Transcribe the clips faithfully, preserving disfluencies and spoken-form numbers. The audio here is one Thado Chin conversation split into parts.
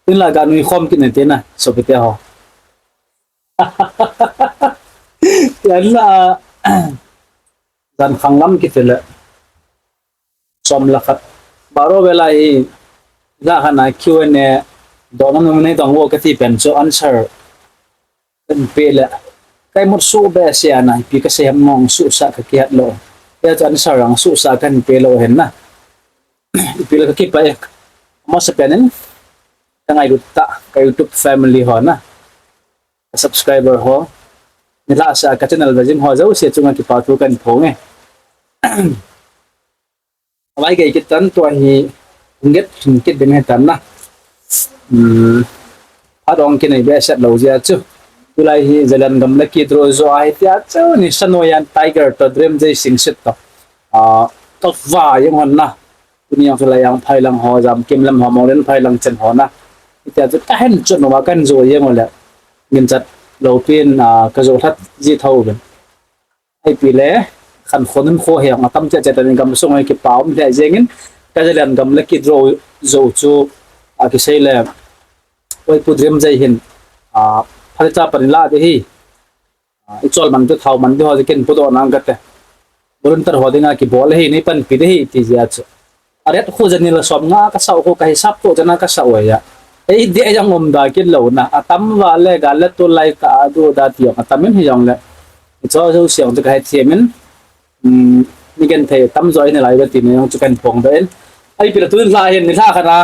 Tin la ga nui khom kit ne tina, sopite ho. Yan la, jan khang lam kit le. Som la khat. Baro vela hi, la khana Q and A, dona nung nei dong wo kati pen chu answer. Kan pe le. Kai mut su be se ana, ipi ka se ham ngong su sa ka kiat lo. Ya chu answer ang su sa kan pe lo hen na. Ipi le ka kipa e. Mo sa penin. Ka ngailut ta, ka YouTube family ho na. Ka subscriber ho. Ni la sa ka channel vajing ho jouse chunga kipa thu kan phong e. Avai gei kit tan tua hi hung get hung kit ding he tan na. Hmm. Adong kinei be set lo jia chu. Tulai hi Zalen gam lucky draw jo ahi tia chu ni Sanoyan Tiger to Dream Jai Singsit to. Ah, ka va yang hon na. Tuni yang tulai yang phai lang ho jam kim lam ho mo len phai lang chen ho na. Itia chu ka hen chu no ma kan jo yang le. Ngin chat lo pin, ah, ka jo that ji tho ben. Ai pi le, khan khonun kho he, nga tam che che tan gam sung ai kipa um le jengin, ka Zalen gam lucky draw jo chu, a kisei le, oi pu Dream Jai hin, a, phale cha pan la de hi, a, i chol man te thau man te ho de ken pu do nang ka te. Volunteer ho dinga kibol hi, nei pan pi de hi, ti jia chu. A ret khu jan ni la som nga ka sau khu ka hisap to jana ka sau ya. Ei de jang um da kit lo na. A tam va le ga le tu lai ka a du da ti jong a tam in hi jong le. I cho jo siang chu ka he thiam in. Um, ni gen thei tam jo in lai da ti ne jong chu kan phong da in. Ai pi la tu la hin ni la kha na.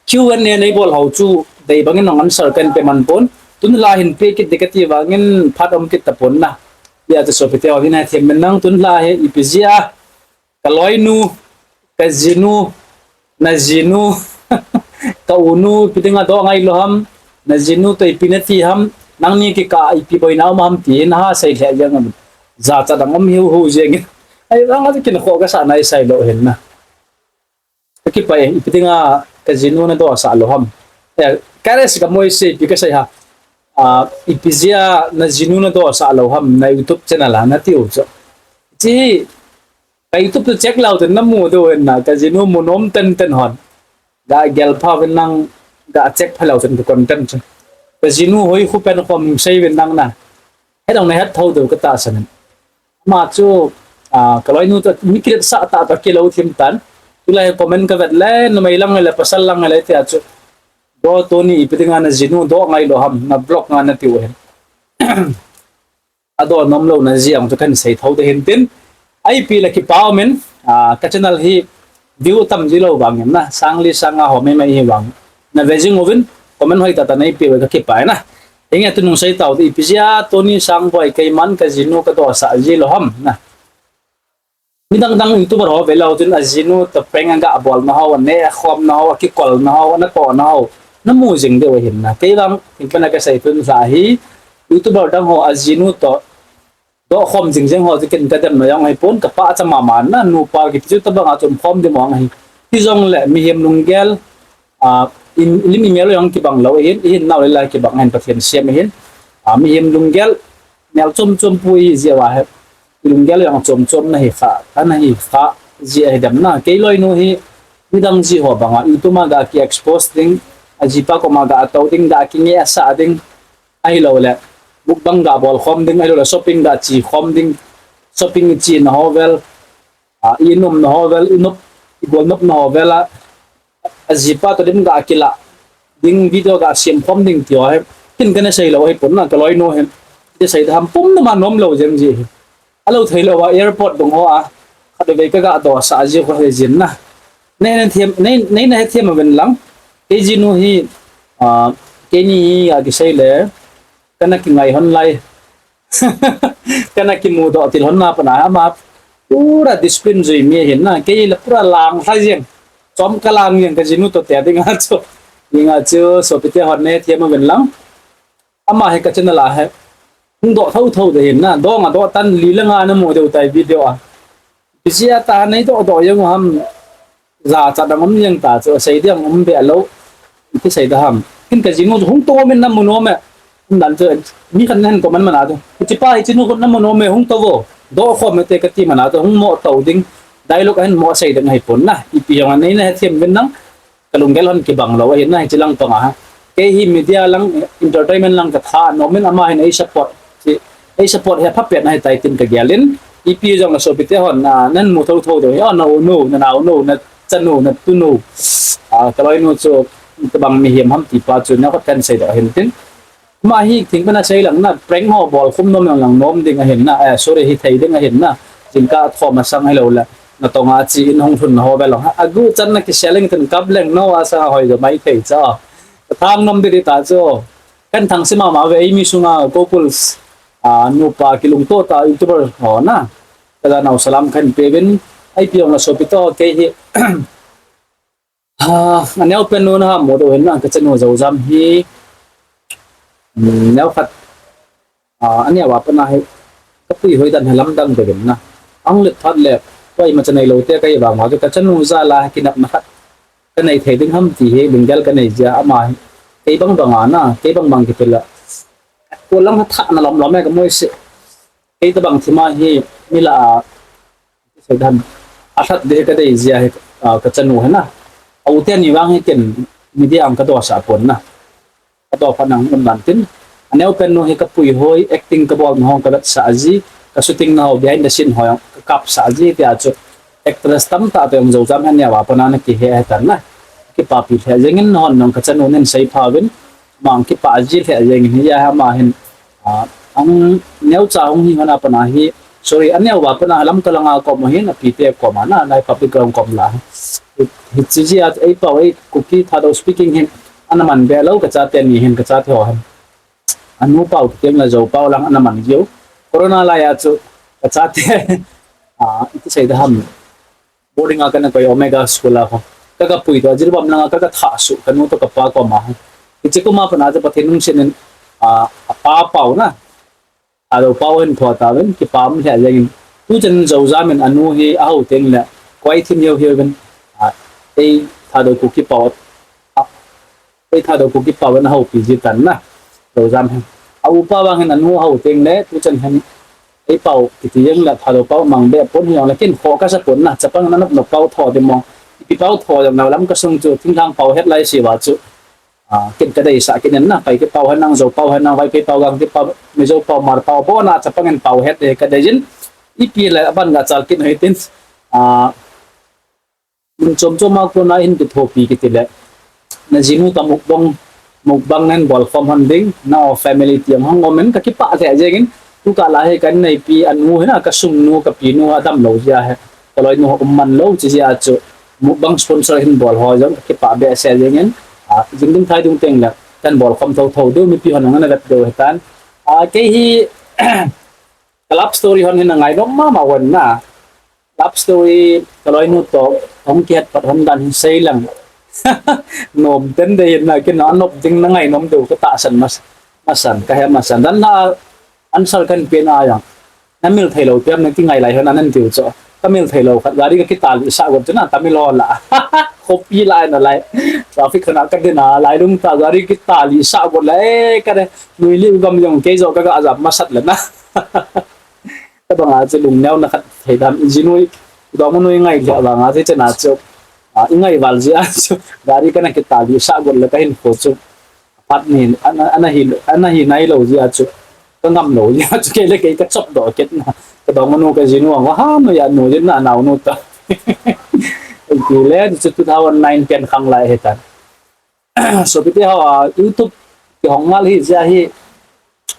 Q and A nei bol ho chu dei bangin nong answer kan pe man pon. Tun la hin pe kit de ka ti vangin phat um kit ta pon na. Ya chu sopite ho hin he thiam men nang tun la he ipi jia. Ka loinu, ka jinu, na jinu, ka unu, ipi dinga do ngai lo ham, na jinu to ipi na ti ham, nangni kikah ipi boina um ham ti na ha sei lheh jeng am. Jachat dang um hiu hiu jeng. Ai, ang a kin kho ka sa nai sai lo hin na. Ka kipa e, ipi dinga ka jinu na do sa lo ham. Eh, ka res ka moi se ipi ka sei ha. Ah, ipi jia na jinu na do sa lo ham, na YouTube channel a na tiu chu. Chi, Ka YouTube tu check lau ten na mu deu hen na, ka jinu mu nom ten ten hon. Ga gel pha ven nang, ga check pha lau ten ka content chu. Ka jinu hoi khu pen khom sei ven nang na. He dong na het thou deu ka ta san. Ma chu, ah, ka loinu tu mi kilet sa ta ta kilo thim tan. Tulai comment ka vet le, numei lang le, pasal lang le tia chu. Do Tony ipi dinga na jinu do ngai lo ham, na block nga na tiu hen. A do nom lo na jia ang chu kan sei thou te hin tin. Ai pi la kipa um in, ah, ka channel hi view tam ji lo vang in na, sang li sang nga ho mai mai hi vang. Na ve jing uvin, comment hoi ta ta nei pi ve ka kipa na. Inge tu nung sei tau ti ipi jia, Tony Sangboi keiman ka jinu ka do sa ji lo ham na. Mi dang dang YouTuber ho ve lo chun a jinu to prank a ga bol na ho, a ne a khom na ho, a kikol na ho, a na to na ho. Na mu jing deu hin na. Kei vang, in pa na ka sei tun sa hi, YouTuber dang ho a jinu to do khom jing jing ho, ti ken ka dem na jong ahi pon, ka pa cha mama na, nupa kiti chu tabang a chom khom di mong ahi. Hi jong le, mihem lunggel, a, in, lim i mel jong kibang lo, i hin, i hin nau le lai kibang hen Pathen siam i hin. A, mihem lunggel, mel chom chom pu i jia wa he. I lunggel jong chom chom na hi kha, ka na hi kha, jia hi dem na. Kei loinu hi, midang ji ho banga, YouTube ma ga ki expose ding, a jipa koma ga to ding, ga ki nge a sa ding, Ahi lo le, mukbang ga bol khom ding, ahi lo le, shopping ga chi khom ding, shopping i chi na ho vel, a, i nom na ho vel, i nop, i gol nop na ho vel a, a jipa to dim ga kila ding, video ga siam khom ding ti ho he, kin ka na sei lo he pon na, ka loinu he, ti sei da ham pum na ma nom lo jeng ji he. A lo thei lo a airport dong ho a, khat vei ka ga do sa ji ho he jin na. Nei na thiam, nei, nei na he thiam a ven lang. Kei jinu hi, a, kei ni hi a kisei le, ka na kingai hon lai. Ka na kimu do til hon na pa na ama pura discipline jui mi hin na. Kei le pura lang lai jeng. Chom ka lang jeng ka jinu to te ding a chu. Ding a chu sopite hon nei thiam a ven lang. Ama he ka channel a he. Hung do thou thou de hin na. Do nga do tan li le nga na mu deu tai video a. Bisi a ta nei do do jeng ham. Jachat dang um jeng ta chu sei ding um be lo. Ti sei da ham. Kin ka jinu hung to min na mu nom e. Hung dan chu mi khat na hen comment man a tu. Ti pa hi jinu na mu nom e hung to vo. Do khom e te ka ti man a tu hung mo to ding. Dialogue hen mo sei ding ahi pon na. Ipi jong a nei na he thiam ven lang. kalunggel hon kibang lou ahin na, hiche lang panga ha. Kei hi media lang, entertainment lang katha nom in, ama hin ei support, ei support hi apha pet na hitai tin kagel in, ipi jong la sopite hon, ah, namu thotho diu hi, oh, na unu, na naonu, na chanu, na tunu, ah, kaloinu chu, tabang mihem ham ti pa chu, neokhat kahin seidoh hin tin. Ama hi thingpena seilang na, prank ho bolkhum nom lang nom ding ahin na, eh, sorry, hithei ding ahin na, jingkah thom asang hilou le, natonga chi in hung lhun ho ve lang, agu chan na kisel leng tin kap leng no asang hoi jo mai thei cha. Kathang nom ding ta chu, kahin thangse mama ve, eimi sunga Gokul, ah, nupa kilungto tah YouTuber ho na, kaja nau salam kahin pe uvin, ipi jong la sopite ho kei hi, ah, aneopen nu naha mudoh hin na, kachanu Joujam hi, um, neokhat, ah, aneo a pat na hi, kapuihoi dan hi lamdang deh in na. Ahung let phat le, koima cha neilou te kahi vang uva chu kachanu jal a kinepna khat kanei thei ding ham ti hi lunggel kanei jeh a ama hi, kei bang bang a na, kei bang bang kiti le, kolam ha thah na lom lom e kamu seh. Kei tabang thima hi, mi lah a, sei dan, alhat ding kadei jeh a hi, ah, kachanu hi na. Aute ni vang hi ken media ang kadohsah pon na. Kadoh phat nang um dan tin. Aneopen nu hi kapuihoi, acting kabol na ho kavetsah ji, ka shooting na ho behind the scene ho jong kakapsah ji tia chu. Actress tamtah toh jong Joujam hi aneo a pat na nakihe ahitan na. Kipapi lheh jeng in, nahon jong kachanu nin seipha uvin, ama kipah ji lheh jeng in, hijeh a ama hin, ah, ang neocha hung hi hon a pat na hi, sorry, aneo a pat na Lamka langa kom u hin, apite kom a na, lai public ground kom lah a. Hi, hiche jeh a eipao, ei Kuki Thadou speaking hin, ana man be lou, kachate ni hin, kachate ho hin. Anu pao kiti le Jou pao lang ana man jiu. Corona lai a chu kachate, ah, iti sei ding ham, boarding a kana koi Omega School a ho, kaga puidoh a, Jiribam langa kaga thah suh, kanu toh kapa koma ho. Hiche kum a pat na chu Pathen lungset in, ah, apa pao na, Thadou pao hin tho tauvin, kipah lheh jeng in. Tuchan Joujam in anu hi ahou teng le, koi thim hiu hiu vin, ah, ei Thadou Kuki pao, ah, ei Thadou Kuki pao in ahoupi ji tan na, Joujam hin. A upa vang hin anu ahou teng le, tuchan hin, ei pao kiti jeng le, Thadou pao mang be pon hi jong le, ken kho kasa pon na, chapang na nop nop pao tho ding mo. Ipi pao tho jong na, Lamka sung chu, thinglhang pao het lai seh uva chu. Ah, ken kadeisah kit in na, Paite pao henlang, Jou pao henlang, Vaiphei pao, Gangte pao, Mizo pao, Hmar pao, abon a chapang in pao het ding kadei jin. Ipi le aban gachal kit u hitin. Ah, mun chom chom a kona hin kithopi kiti le, na jinu toh mukbang, mukbang nahin bol khom hon ding, na o family ti jong hung um in, kakipah lheh jeng in, tukah lah hi kaneipi anu hi na, kasung nu, kapi nu, adam lou jeh a hi, kaloi nu um man lou, hijeh a chu, mukbang sponsor hin bol ho jong kakipah behseh jeng in, ah, jing dung thai dung teng le, kahin bol khom thotho diu, mipi hon jong ana vet diu ahitan. Ah, kei hi, ka love story hon hin angai nom mama uvin na. Love story, kaloinu toh, hung kihet pat hon dan hin sei lang. Nom ten dei in na, ken anop ding na ngai nom diu katahsan mas-, masan, kahe masan. Dan na answer kahin pe na jong, namil thei lou pi ham na kingai lai hon a nahin tiu chu. Kamil thei lou khat, gari kakitalih sah got chu na, Tamil ho lah a. Khopi lah a nalai. Traffic khat a kadin a, lailung tah gari kitalih sah got le, eh, kade, nuilih u gam jong kei joh kaga jam masat le na. Tabang a chu lungneo na khat thei dan, ijinu, idongmanu ingai lheh vang a chu, chena chu, ah, ingai val jeh a chu, gari kana kitalih sah got le kahin kho chu. Aphat nin, ana, ana hi, ana hi nailou jeh a chu, kangam lou jeh a chu, kei le kei kachop doh kit na. Kadongmanu kajinu ang, vaha noiya nu jin na, anaonu toh. Ei ti le, chu two thousand nine ten khang lai ahitan. Sopite ho, ah, YouTube kihong ngal hi jeh a hi,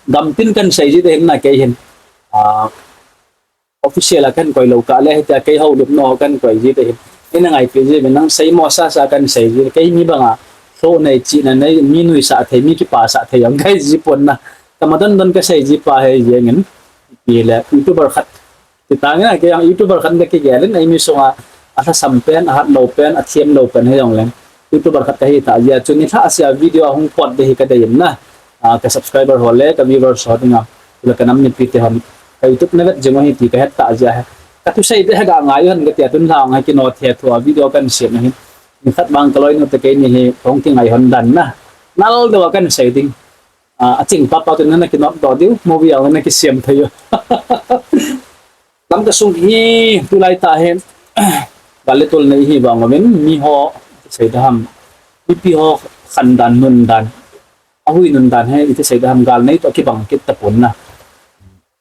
gamtin kahin sei ji ding ahin na kei hin. Ah, official a kahin koi lou kah le, hitia kei houlimna ho kahin koi ji ding ahin. Ina ngaipi ji uvin, nang seimo sasa kahin sei ji, kei mi banga, lhoh nei, chihna nei, mi nuisah thei, mi kipasah thei jong kahi ji pon na. Kama don don kasei ji pa hi jeng in, ipi le, YouTuber khat. Ti tang in a, kei jong YouTuber khat in kakigel in, eimi sunga, alhasam pen, ahat lou pen, athem lou pen hijongleng, YouTuber khat kahi tah jeh a chu nilhah sea video ahung pot ding hi kadei in na. Ah, ka subscriber ho le ka viewers ho dinga, chule ka nam mipite hon ka YouTube na vet jing u ahi ti kahet tah jeh a hi. Ka thusei te hi ga ngai u hen katia, tun lhang hi kino the thu a video kahin sem u ahi. Nikhat vang kaloinu te keini hi kahung kingai hon dan na. Nal deuva kahin sei ding. Ah, aching papa tun nana kinopdoh diu, movie a nana kisem thei u. Lamka sung hi, tulai tah hi, gal le tol nei hi vang uvin, mi ho, sei ta ham, Mipi ho khandan nundan, ahui nundan hi iti seida ham, gal nei toh kibang kit tapon na.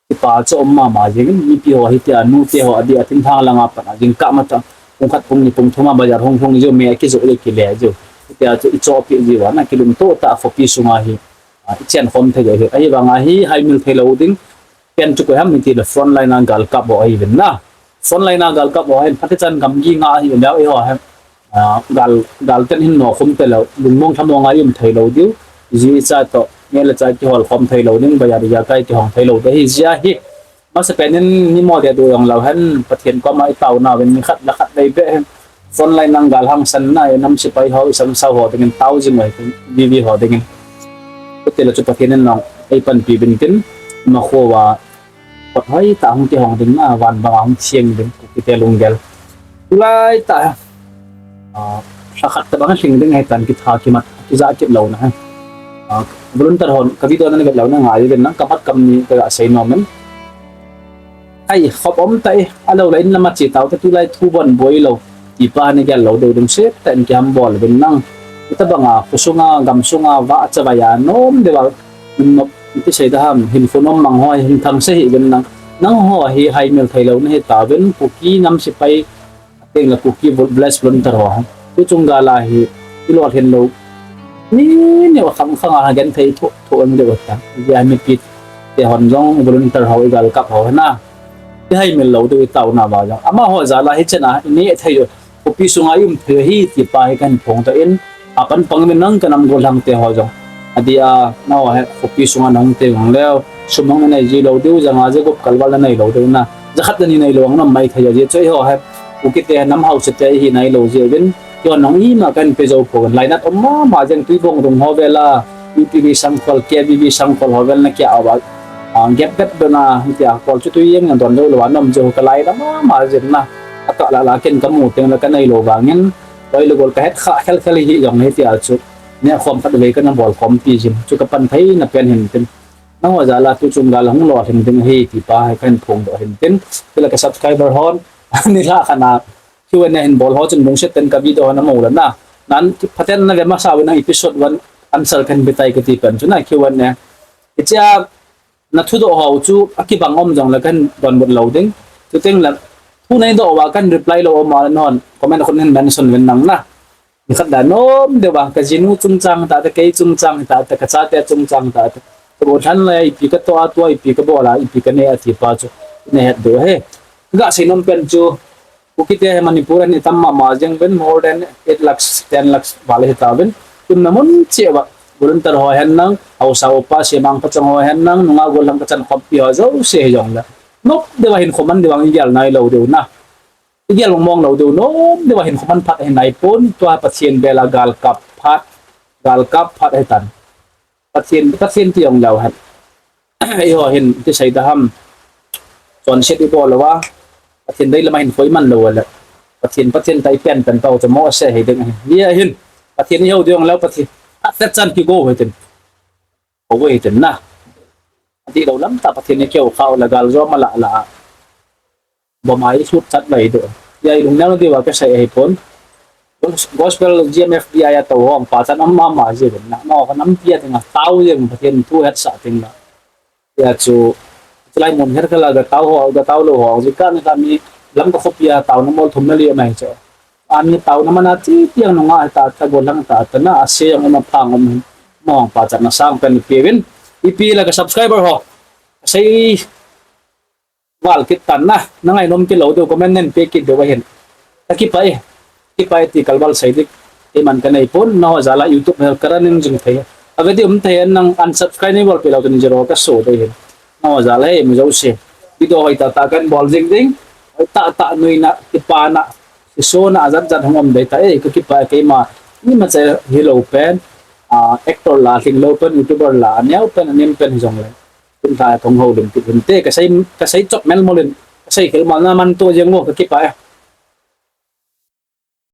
Kipa chu um mama jing, mipi ho hitia nute ho adih a thingthang langa pat a jingkah matah pung khat pung ni pung thum a bazar hung hung jiu, me akijoh le kile jiu. Hitia chu ichohpeh jiu a na, kilungtoh tah a khopi sunga hi, ah, ichen khom thei jiu hi. Ahivanga hi haimil theilou ding pen chu koi ham itile frontline a galkap ho ahiuvin na. Frontline a galkap ho hin phatechan gamgi nga ahi leu eiho hi, ah, gal, gal ten hin nokhum talou, lungmong lhamong a i um theilou diu. Ji icha toh, neh le chah kihol khom theilou ding, bazar ijakai kihong theilou ding ahi jeh hin. Masapen in nimo deh du jongleu hen, Pathen koma itaona uvin, nikhat le khat lei beh hin. Frontline a gal hangsan na, inam sepai ho, isamsau ho dingin tao jing u hitin, vivi ho dingin. Chutile chu Pathen in nang eipanpi uvin tin, imakhouva kot hoitah hung kihong ding na, van banga hung theng ding, Kukite lunggel. Tulai tah, ah, lhakhat tobang lhing ding ahitan, kitha kimat, kijah kit louna hi. Ah, volunteer hon ka video ana vet leu na ngai uvin lang, kamat kamni kaga sei nom in. Ai, khop um tah e, alou le in lama che taute, tulai thu bon boilou, tipa hi nagel lou diu dungset tah in kihambol uvin lang. Hitobanga khosunga, gamsunga, vahchavai a nom deuva, um, iti seida ham, hinkho nom mang ho hin thangse hih uvin lang. Nangho hi haimil theilou nahi tauvin, Kuki nam sepai, tengle Kuki vol-, village volunteer ho. Tuchung gal a hi, ilolhin lou. Ni, ni akhang khang a genthei thoh, thoh ang deu ta. Jia mipite hon jong volunteer ho, igalkap ho hi na. Ihaimil lou diu itaona uva jong. Amaho jal a hichan a, ineh thei u, khopi sunga i um thei u ahi tipa hi kahin phongdoh in, apan pang uvin lang kanam gollhang te ho jong. Adeh a, nangho hi khopi sunga nahung teng jongleu, sum hung nanei ji lou diu, ja nga ja gup kalval nanei lou diu na. Ja khat ja ni neilou ang na maithei a jeh chu eiho hi, Kukite hi nam haosa te ihi nailou jeh uvin, keiho nang ima kahin pe jou pouvin, lainat um mama jeng Tuibong rung ho vel a, U P V Sangkhol, K V V Sangkhol ho vel na kia uva, ah, gap vet dona, hitia kol chu tui jeng na don jou lou a, nom jeh u kalai na mama jeng na, akah lah lah ken kamu tengle kaneilou vangin, koi le gol kahet kha khel khel hijong hitia chu, neh khom khatvei kana bol khompi jin, chu kapan theina pen hin tin. Nangho jal a tuchung gal a hung lolhing ding ahi tipa hi kahin phongdoh hin tin. Chule ka subscriber hon, nilhah khat a Q and A hin bol ho chun lungset tah in ka video ho namu le na. Nan phaten nave masa uvin lang episode one answer kahin petai kati pen chu na Q and A. Hichea nathudoh ho chu akibang um jongle kahin donbut lou ding. Chutengle thu neidoh uva kahin reply lou um a le nahon comment khun hin mention uvin lang na. Nikhat dan nom deuva, kajinu chungchang tah te, kei chungchang tah te, kachate chungchang tah te, kagollhan lai ipi katoh a, tua ipi kabol a, ipi kanei a tipa chu nahet diu ahi. Kaga seinom pen chu, Kukite hi Manipur a hi tam mama jeng uvin, more than eight lakhs, ten lakhs val hitauvin. Umna mun cheh uva, volunteer ho hen lang, haosa upa, semang pachang ho hen lang, nungah gollhang kachan khompi ho jouse hijongle, nom deuva hinkho man diu vang igel nailou diu na. Igel mong mong lou diu, nom deuva hinkho man phat ahi naipon, tua Pathen bel a galkap phat, galkap phat ahitan. Pathen, Pathen ti jongleu hen, eiho hin iti seida ham, chonset ibol louva, Pathen deilam a hinkho iman lou le, Pathen, Pathen tah ipen pen tah u chu mo ase hiding ahi. Hia hin Pathen ihou diu jongleu, Pathen, atechan kigo hitin, kigo hitin na. Adihlou lam tah Pathen ikihou khah u le galjom alah lah a, bom a ilut chat lai diu. Hia ilungneo diuva kasei ahipon. Gospel G M F D I a tou ho pachat um mama jeh uvin na, amaho kanampi a dinga tao jeng, Pathen thu hetsah tengle. Hia chu, chulai mun khat khat a gatao ho, gatao lou ho, jingkah nikhat mi Lamka khopi a taona mol thum na li um ahi chu, ami taona man a chi tiang nungah hita, gollhang tah te na, ase jong um a, phang um, amaho pachatna sangpen peuvin. Ipi le ka subscriber ho, sei val kit tan na, nangainom kit lou diu, comment neipe kit diu ahin. Kakipah e, kipah e ti kalval sei ding keiman kaneipon, nangho jal a YouTube hi ka running jing thei. Ave diu um thei, nang unsubscribe neibolpeh leu chun zero kaso ding ahin. Nangho jal a hi, mi jouse, video hoitah tah kahin bol jing ding, hoitah tah nuina, kipana, kisona, ajat jat hung um ding ahitai, kakipah e keima, imacha hilou pen, ah, actor la, lhinglou pen, YouTuber la, aneo pen, anem pen hijongle, tun lha kahung houlim kit uvinte, kasei, kasei chop melmol in, kasei khel mol na manto jeng u, kakipah e.